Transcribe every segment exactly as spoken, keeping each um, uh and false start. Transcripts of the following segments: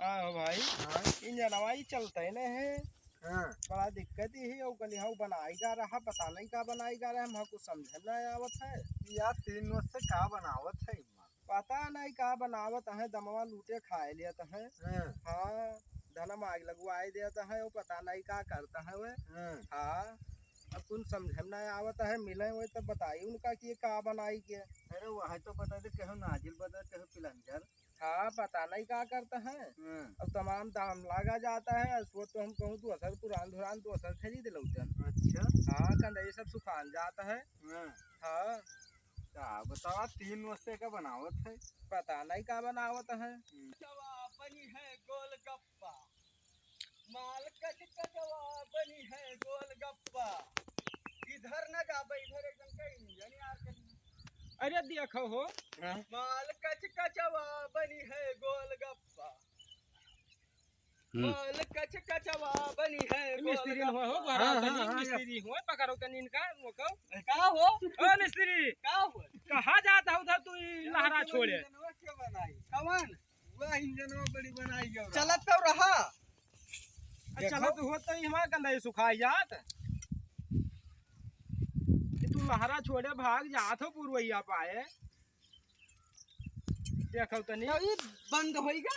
हाँ हो भाई। हाँ। इंजनवा ही चलते न है। हाँ। बड़ा दिक्कत ही है, वो कलिहा बनाई जा रहा, पता नहीं का बनाई जा रहा है, हमको कुछ समझ में नहीं आवत है। यार, तीन वर्ष से का बनावत है इमा? पता नहीं का बनावत है, दमवा लूटे खाए लेत है। हाँ। हाँ, धनम आग लगवाए देत है, वो पता नहीं का करता है वे। हाँ। हाँ, अब कुछ समझ में नहीं आवत है, मिले हुए तब बताई उनका कि ये का बनाई के। अरे, वह तो बता दे, कहो नाजिल बता, कहो पिलंजर। हाँ, पता नहीं का करता है। हाँ। अब तमाम दाम लागा जाता है, सो तो हम कहूँ दोसर पुरान धुरान दोसर खरीद लौटन। अच्छा। हाँ, कंदई सब सुखान जाता है। हाँ। हाँ। का बतावा, तीन वर्ष से का बनावत है? पता नहीं का बनावत है। हम्म। कचवा बनी है गोलगप्पा, माल कच कचवा बनी है गोलगप्पा। इधर न जाबे, इधर एकदम के इंजन यार करी। अरे देखो हो। हाँ। माल कच कचवा बनी है गोलगप्पा। हम्म। माल कच कचवा बनी है मिस्त्री गोलगप्पा। हो, हो, हाँ, हाँ, हाँ, मिस्त्री हो, पकड़ो तनी इनका, वो कहो। का हो? ओ मिस्त्री। का हो? कहाँ जाता हो उधर तू ई लहरा छोड़े? इंजनवा के बनाई? कवन? वह इंजनवा बड़ी बनाई गयो रहा। चलत तो रहा। आ, देखो। चलत हो तो ई हमार कंधा ही सुखाई जात। कि तू लहरा छोड़े भाग जात हो पुरवैया पाए। देखो तनी। तो ई बंद होइगा?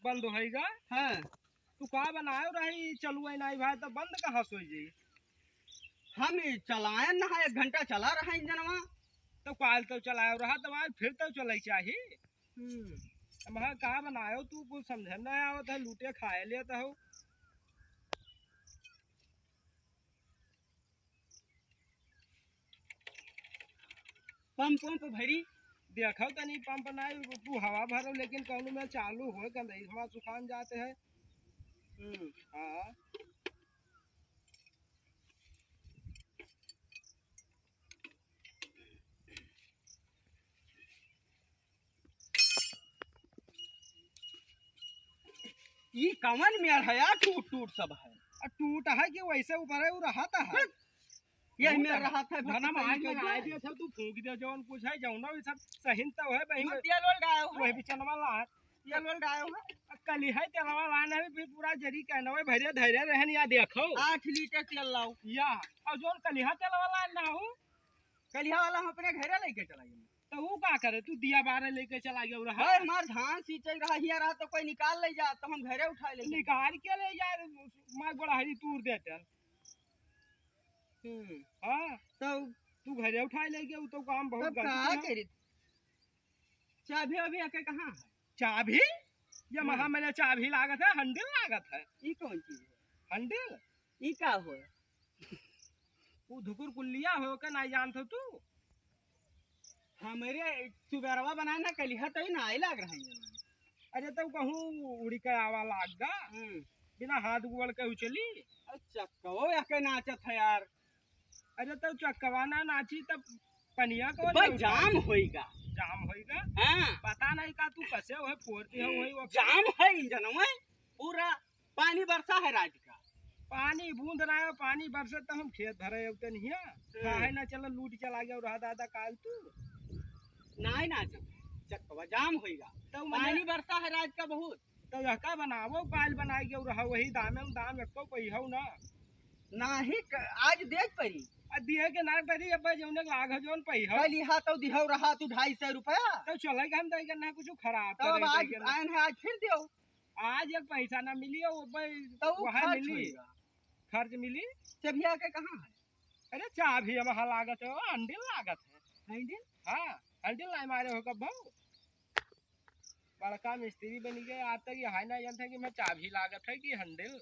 बंद होइगा? हाँ। तू का बनायो रही, चलुए नाई भाई, तो बंद कहाँ से होई जाई? हम ई चलायन ना है, एक घंटा चला रहा इंजनवा। तो काल तो चलायो रहा, तो आज फिर तो चलाई चाही। हम्म। अब हाँ, का बनायो तू, कुछ समझ में ना आवत है, लूटे खाए लेत हो। पंप, पंप भरी। देखो तनी पंप ना, तू हवा भरो, लेकिन कौनो में चालू होए, कंधा ही हमार सुखान जाते हैं। हम्म। हाँ। ई कवन मेर है यार, टूट टूट सब है। आ, टूट है कि वैसे ऊपर है, वो रहता है। हट। ये टूट मेर है। रहता है, धना भक्ति मार के के आए जाए। दिए थे, तू फूंक दे, जौन कुछ है, जौन भी सब सहिन तो है, वही मत में, तेल ओल डायो है। वही भी चनवा ला है। तेल ओल डायो है। आ, कलिहा तेलवा लान है, फिर पूरा जरी कहना है, भरे धरे रहन, या देखो। आठ लीटर तेल लाओ। या, और जौन कलिहा तेलवा लान ना हो। कलिहा वाला हम अपने घरे लेके चला गए। तो वो का करे? तू दिया बारे लेके चला गया रहा। भाई, हमार धान सींचे रहा, हिया रहा तो कोई निकाल ले जा, तो हम घरे उठा ले। निकाल के ले जा, मार गोड़ा हरी तूर देते। हम्म। हाँ। तो तू घरे उठा ले गया, वो तो काम बहुत तब गलती का है। करी? चाबी अभी आके कहाँ है? चाबी? ये हम्म। महा मैंने चाबी लागत है, handle लागत है। ई कौन चीज है? Handle? ई का हो? उ धुकुर कुल्लिया हो के नाई जानत हो तू? हमरे सुबेरवा बनाए ना कलिहा तो ही ना आई लाग रहा है। अरे तो कहूँ उड़ी के आवा लाग गा। हम्म। बिना हाथ गोड़ के उचली। अच्छा, कहो या के नाचत है यार। अरे तो चक्कवा ना नाची तब पनिया को भाई नहीं उठाई। जाम होइगा। जाम होइगा? हाँ। पता नहीं का तू कसे हो, फोड़ती हो, वही वो जाम है इंजन में, पूरा पानी बरसा है राज का। पानी बूंद रहा है, पानी बरसे तो हम खेत धरे होते नहीं है। हम्म। काहे ना चला लूट चला गया रहा दादा काल तू। नहीं ना चल, चक्कवा जाम होइगा। तो मने पानी बरसा है राज का बहुत। तो यह का बनावो, काल बनाई गयो रहा, वही दामे में दाम एको पइहौ ना। नाही क-, आज देख परी। आ दिए के ना परी, अब जौने लाग है जौन पइहौ। कल यहाँ तो दिहौ रहा तू ढाई सौ रुपया। तो चले के हम दे के ना कुछ खराब तो अब करे, आज दे के ना। आयन है, आज फिर दियो। आज एक पैसा ना मिली, वो भाई तो वो वहाँ खर्च मिली। होइगा। खर्च मिली। चबिया के कहाँ है? अरे चाबी वहाँ लागत है, वो handle लागत है। Handle? हाँ, handle नहीं मारे हो कब भाऊ? बड़का मिस्त्री बनी गए, आज तक ये है ना जानते कि मैं चाबी लागत है कि handle।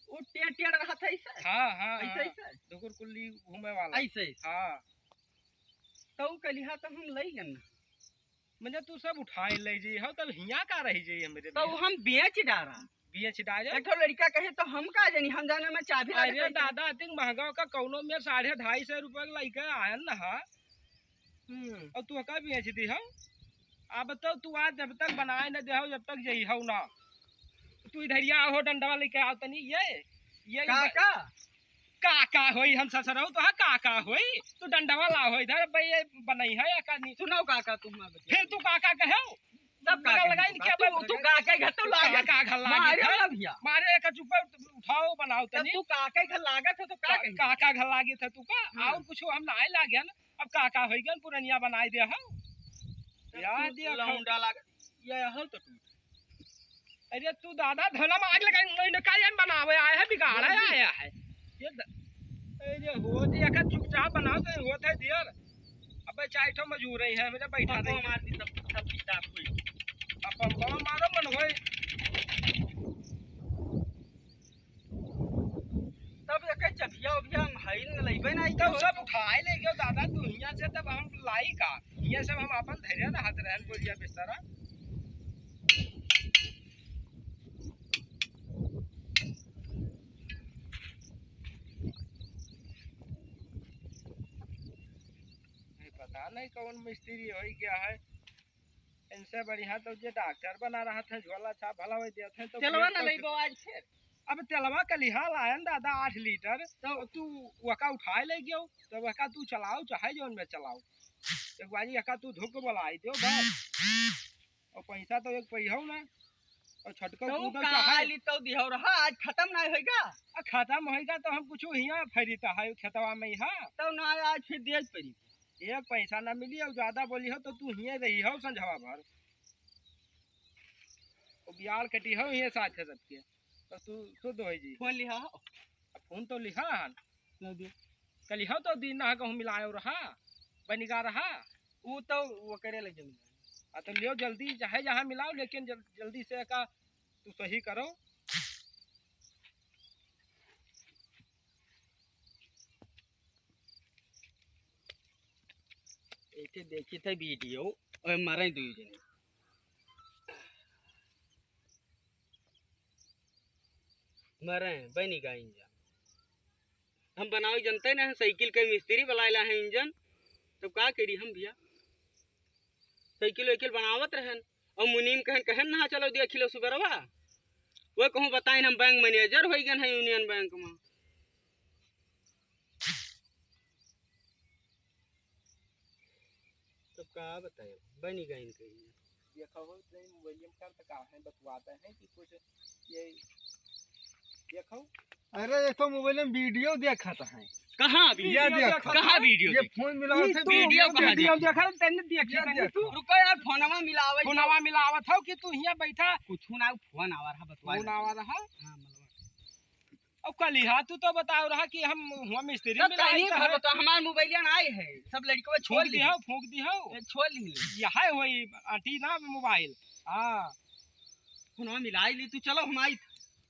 वो टेढ़ टेढ़ रहत है ऐसे? हाँ, हाँ, ऐसे, हाँ। ऐसे? ढुकुर कुल्ली घूमे वाला। ऐसे? हाँ। तो ऊ कलिहा तो हम लई गन ना। मने तू सब उठाए ले जी, हो तब हियाँ का रही जी हमरे तो लिए? हम बेच डारा। बेच डारे? एक ठो लड़का कहे तो हम का जानी, हम जाने में चाबी अरे लागत है। दादा, अतिक महंगा का कौनो में साढ़े ढाई सौ रुपया के लइके आयन ना हा। हम्म। और तू का बेच दी हो? अब तो तू आज जब तक बनाए न दे हो, जब तक यही हो ना। तू इधरिया हो, डंडवा लेके आओ तनी, ये, ये काका? काका होई, हम ससुर हो तो हाँ काका होई। तू डंडवा ला हो इधर, भाई ये बनई है या का नहीं? सुनाओ काका, तुम हमारे बच्चे। फिर तू काका कहे हो? तब बिना काका लगाई के क्या तू, भाई? तू काका घर तो ला गया। काका घर ला मारे वाला भैया। मारे एक चुप्पा उठाओ, बनाओ तब तनी। तू काका घर लागत है तो का का-, कही? काका घर लागे था तू का? हाँ। और कुछ हम ना आए लागे ना। अब काका होई गन पुरनिया बनाई दे हम। तब याद तू दिया लौंडा लाग-, ये हो तो तू। अरे तू दादा धोला में आग लगाई, मैं इन्हें का जान बनावे आया है, बिगाड़ा आया है। ये द-, अरे हो दिया का चुपचाप बनाओ तो होत है दियर। अबे चाहे तो मजूर ही है, मेरे बैठा अब रही। मार दी तब, तब की टाप हुई। अब पंपा मारो मन होए। तब एके चबिया उबिया हम हई न लइबे ना तब सब उठाए ले गयो दादा तू हियां से, तब हम लाई का? हियां से हम अपन धैर्य रहत रहन बोलिया बिस्तरा। नहीं, पता नहीं कौन मिस्त्री हो गया है। इनसे बढ़िया तो जे डॉक्टर बना रहत है, झोला छाप भला होई देत है तो तेलवा फिर ना तो लइबो आज फिर? अब तेलवा कलिहा लायन दादा आठ लीटर, तो तू वका उठाए ले गयो, तो वका तू चलाओ, चाहे जौन में चलाओ। एक बारी एका तू धुक बोलाई दो बस। और पैसा तो एक पैसा ना, और छटको तो कूदो का चाहे। ली तो दिहो रहा, आज खत्म ना होइगा? आ, खत्म होइगा तो हम कुछ हियां फरीता है खेतवा में ही, हाँ। तो ना आज फिर दिए पड़ी। एक पैसा ना मिली और ज्यादा बोली हो तो तू हिये रही हो संझवा भर। वो बियार कटी हो ये साथ है सबके। तो तू शुद्ध हो जी। फोन लिहा हो? अब फोन तो लिहा हन। ना दे। कल हो तो दिन ना कहूँ मिलायो रहा, बनिगा रहा। वो तो वो करे लगे मिला। आ तो लियो जल्दी, चाहे जहाँ मिलाओ, लेकिन जल-, जल्दी से का तू सही करो। ऐसे देखी थे वीडियो, और मारे दुई जने। मरे, बनी गा इंजन। हम बनावे जनते नहीं, साइकिल के मिस्त्री बुलाए ला है इंजन। तब का करी हम भैया? साइकिल वाइकिल बनावत रहन। और मुनीम कहन, कहन ना चलो दिया खिलो सुबेरवा। वो कहूँ बताइन हम बैंक मैनेजर हो गए हैं यूनियन बैंक में। तो का बताए, बनी गइन कहीं। देखो हो, तो मोबाइल में कर तो का है, बतवाता है कि कुछ ये देखो। अरे, ये तो मोबाइल में वीडियो देखत है। कहाँ वीडियो? ये देखो। कहाँ वीडियो ये देखो? फोन मिलाओ ये से तो वीडियो कहाँ वीडियो देखो? देखा, तन्ने देखी ये तन्ने देखो। तू। रुको यार, फोनवा मिलावे। फोनवा मिलावत हो कि तू हियां बैठा? कुछ ना, फोन आवा रहा, बतवा फोन दे। आवा रहा? हाँ, मिलवा। अब कलिहा तू तो बताओ रहा कि हम हुआ मिस्त्री तब मिलाए तनी का भर है। बता, हमार मोबाइलिया ना आई है, सब लड़कवा छोड़ फूंक ली। दिहो, फूंक दिहो। ये छोड़ ली। यह है वही आंटी ना मोबाइल। हाँ। फोनवा मिलाई ली तू, चलो हम आई।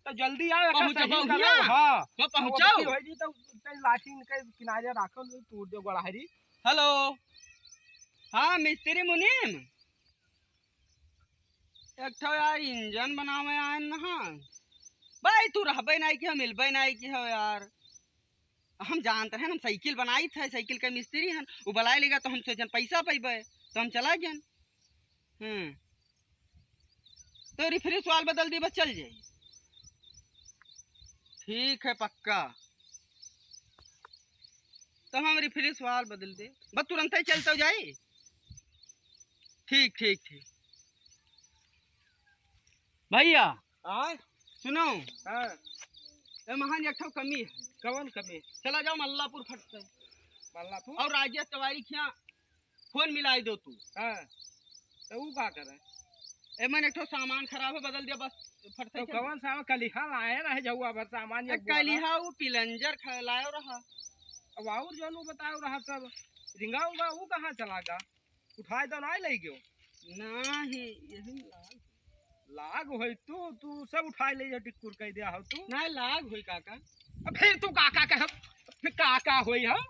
तो जल्दी आओ, एका पहुँचबो सही करो। हियाँ? हाँ। तो पहुँचाओ। अब की होई जी तो तनी लाठी इनके किनारे राखो, नहीं टूट दो गोड़ाहरी। हेलो। हाँ, मिस्त्री मुनीम। एक ठो यार इंजन बनावे आयन ना। भाई तू रहबे नहीं कि हम मिलबे नहीं कि हो यार। हम जानत रहन, हम साइकिल बनाइत है, साइकिल के मिस्त्री हन, वो बुलाए लेगा तो हम सोचन पैसा पैबे, तो हम चला गयन। हम्म, तो refresh oil बदल दी, बस चल जाई। ठीक है, पक्का। तो हम refresh oil बदल दे, बस तुरंत ही चलते जाई। ठीक, ठीक, ठीक। भैया, आय? सुनो। हाँ। ए महान एक ठो कमी है। कवन कमी? चला जाओ मल्लापुर फट से। मल्लापुर? और राजेश तिवारी के यहाँ फोन मिलाई दो तू। हाँ। तो ऊ का करे? ए मन एक ठो सामान खराब है, बदल दिया बस फट से तो चल। कवन सामान? कलिहा लाए रहे जौआ भर सामान ए, ये बोला। कलिहा वो पिलंजर ख-, लायो रहा। अब और जौन वो बताओ रहा सब, रिंगा उंगा वो कहाँ चला गा? उठाए तो नाय लई गयो। नाही, यही लाग। लाग होई तू, तू सब उठाए ले जा, टिक्कुर कह दिया हो तू। नाही, लाग होई काका। अब फिर तू काका कहे, फिर काका होई, हाँ?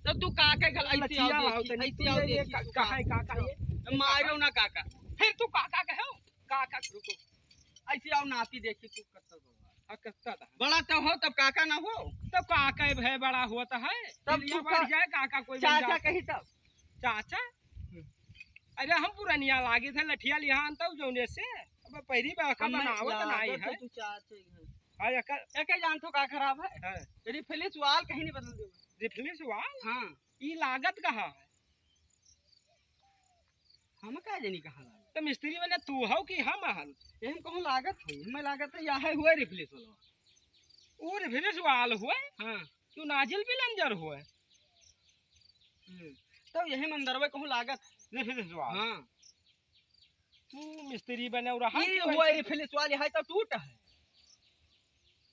तो तू काका कहे, ऐसे लचिया आओ आओ देखी, तनी, ऐसे तू आओ ये देखी, का-, तू कहाँ है काका। काका ये? मारो ना काका। फिर तू काका कहे, काका रुको। ऐसे आओ नापी देखी तू कत्ता बड़ा। हाँ, कत्ता था। बड़ा तो हो तब काका ना हो। तब काका भय बड़ा होता है। तब चिड़िया तू बढ़ का-, जाए, काका कोई बन चाचा जाता। कही तब। चाचा? हम्म। अरे हम पुरनिया लागे थे, लठिया लिहान तब जौने से। अब पहिरी बा का हम बनावत लागत नाई है। तू चाचा ही है। हाँ, एकर एके जान तो का खराब है? हाँ। तेरी फिलिस वाल कहीं नहीं बदल देबो। रिफ्लेश वाल? हाँ। ई लागत कहाँ है? हम का जानी कहाँ लागत। तो मिस्त्री बने तू हौ कि हम हन? यही कहूँ लागत हुई, मैं लागत है, यह है हुआ रिफिलिस वाला। वो रिफिलिस वाल हुआ? हाँ। क्यों नाजिल बिलंजर हुआ? हम्म। तो यही मंदरवा कहूँ लागत। रिफिलिस वाल। हाँ। तू मिस्त्री बने और हम ये क्यों हुआ ऐसे? रिफिलिस वाल, यह तो टूट है।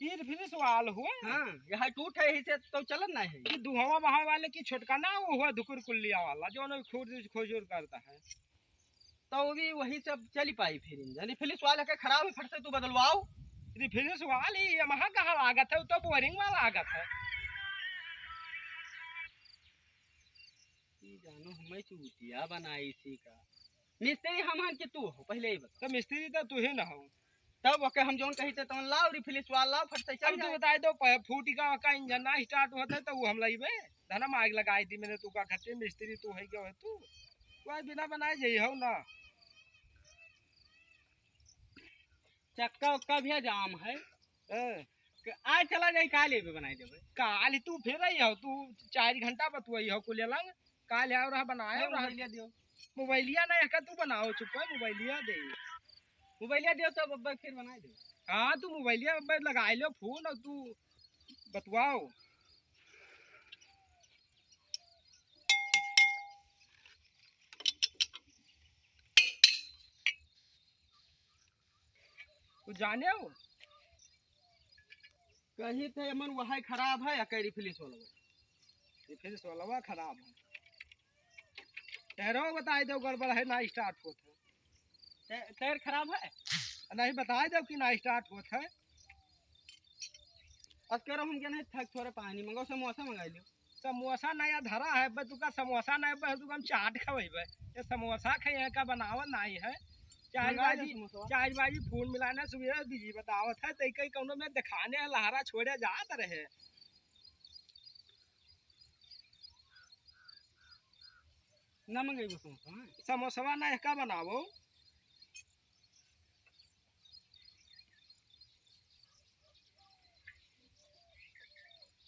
ये रिफिलिस वाल हुआ? हाँ, यह टूट है, यही से तो चलन ना है। ये दुहवा बहाव वाले की छोटका ना, वो हुआ धुकुर कुल्लिया वाला, जो ना खुर खुजूर करता है। तो भी वही सब चली पाई फिर इंजन। रिफिलिस वाला के खराब है, फट से तू बदलवाओ। रिफिलिस वाली Yamaha कहाँ लागत है, वो तो बोरिंग वाला लागत है। ई जानो हमें चूतिया बनाई इसी का। मिस्त्री हम हन कि तू हो, पहले ही बता। तो मिस्त्री तो तू ही ना हो। तब ओके हम जौन कही थे तौन लाओ, रिफिलिस वाला लाओ, फट से चल अब तू जाए। बताई दो, प-, फूटी का, का इंजन ना स्टार्ट होता है तो वो हम लाइबे। धनम आग लगाई दी मैंने तू का खातिर, मिस्त्री तू है क्या है तू? तू आज बिना बनाए जाई हो ना। चक्का उक्का भी जाम है। ए। क-, आज चला जाई, काल ये भी बनाई देबे। काल तू फिर आई हो, तू चार घंटा बतुआई हो कुल लंग, काल आओ रहा बनाए अरे रहा। मोबाइलिया दियो। मोबाइलिया ना, एका तू बनाओ, चुप है, मोबाइलिया दे। मोबाइलिया दियो तब अब फिर बनाई दे। हाँ, तू मोबाइलिया अब लगाई लो फोन और तू बतवाओ। कुछ जाने हो? कही थे मन वही खराब है, या कह रिफिलिस वाला। रिफिलिस वाला खराब है। टायरो बताई दो गड़बड़ है, ना स्टार्ट होत है। टे-, टायर खराब है? नहीं, बताई दो कि ना स्टार्ट होत है। अब कह रहा हूँ हम क्या नहीं थक थोड़े पानी मंगाओ, समोसा मंगा लियो। समोसा नया धरा है, बस तुका समोसा नहीं, बस तुका हम चाट खवाइबे। ये समोसा खाए का बनावल नहीं है। चाय मंगा बाजी, ले समोसा। चाय बाजी फोन मिलाना सुबह बिजी बतावत है, तो कहीं कौनो में दिखाने है, लहरा छोड़े जात रहे। ना मंगेबो समोसा, हाँ? समोसवा ना का बनावो।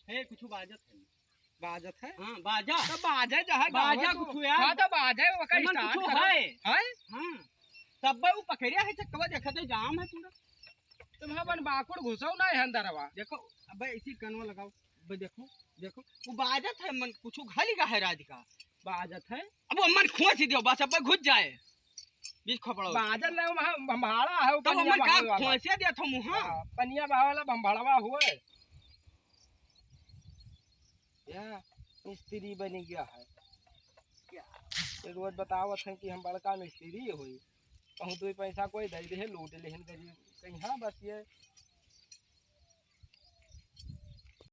हे, कुछ बाजत है। बाजत है? हाँ, बाजा। तो बाजे जहाँ बाजा गावे तो। कुछ यार। हाँ, तो बाजे, ओकर एमन स्टार्ट कुछ करो। है। है? हाँ। तब वो पकड़िया है, चक्कवा देखा तो जाम है पूरा। तुम अपन बाकुड़ घुसाओ ना है अंदरवा। देखो, अबे इसी कनवा लगाओ। अबे देखो, देखो, वो बाजत है, मन कुछ घली का है राधिका। बाजत है? अब वो मन खोंच दियो, बस अब घुस जाए। बीच खपड़ा हो। बाजत ले, वहाँ भंभाड़ा है, वो तब पनिया मन का बहावे वाला। खोंचे दिया था मुँह। हाँ, पनिया बहावे वाला भंभाड़वा हुए। या मिस्त्री बन गया है। क्या? ये रोज बतावत हैं कि हम बड़का मिस्त्री होई। कहूँ दो पैसा कोई दे दे, लूट लेहन गरीब। कहीं हाँ, बस ये